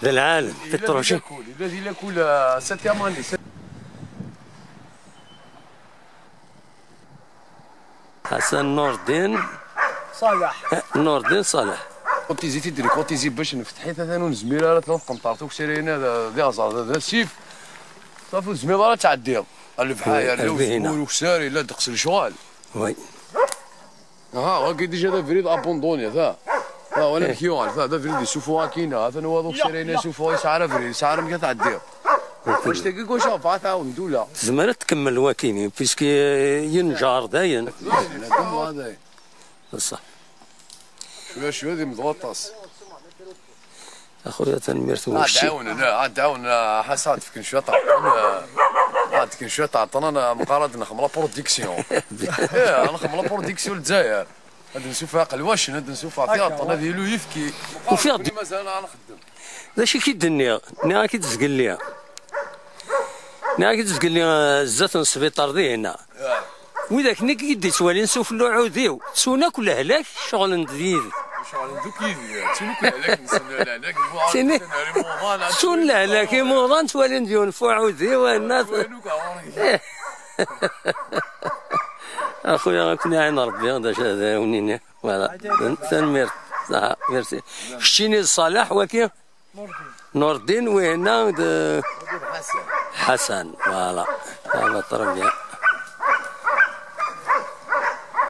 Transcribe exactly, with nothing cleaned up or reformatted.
D lɛalem, pétrolier. Il a dit la coule, il a dit la coule, euh, cette année. Ḥasan Nurdin. Ṣaleḥ. Eh, Nurdin Ṣaleḥ. Kutizi tidri, kutizi bac nefteḥ-it, atan ur nezmir ara, tella tqenṭert ukessar-ina d, d iɣẓer, d, d asif. Ṣafi ur tezmireḍ ara ad tɛeddiḍ. A lebḥer, oui, yerna uzemmur ukessar, yella ddeqs n lecɣal. Oui. Aha, wagi déjà d abrid abandonné, ta. Ta, wala amek yuɣal, ta, d abrid yessufuɣ akkin, atan waḍu ukessar-ina yessufuɣ, yesɛa ara abrid, yesɛa ara amek ad tɛeddiḍ. Annect-agi kullec ɣef ad tɛawen ddula. Tezmer ad tkemmel wakini, puisque yenǧer dayen. Dayen, dayen. Ṣṣeḥ. Cwiya, cwiya, d imḍu aṭas. Axuya, tanemmirt i ucci. Ad ɛawnen, ad ɛawnen, a Ḥasan, ad d-fken cwiya ṭerṭen, ad d-fken cwiya ṭerṭen, meqqar ad nexdem la production. Ih, ad nexdem la production Lezzayer. Ad nsufeɣ iqelwacen, ad nsufeɣ tiɣeṭṭen, ad yili uyefki. Ufiɣ-d. Mazal ad nexdem. D acu i k-id-nniɣ? Nniɣ-ak-id zgelli. Nniɣ-ak-id zgelli, eh, zdat n sbiṭar dihin-a. Widak-nni i d-ittwalin sufella uɛudiw, ttun akk lehlak, ceɣlen-d yid-i. Ceɣlen-d akk yid-i, ttun akk lehlak-nsen, lehlak n Muḍan, ttun lehlak i Muḍan, ttwalin-d yiwen f uɛudiw, anna. Ttwalin akk ɣur-i. Ih. Axuya, ad ken-iɛin Rebbi, d acu ad awen-iniɣ. Voilà. Tanemmirt. Ṣaḥa, merci. Keččini d Ṣaleḥ, waki? Nurdin, wihin-a d Ḥasan. Voilà. Voilà, très bien.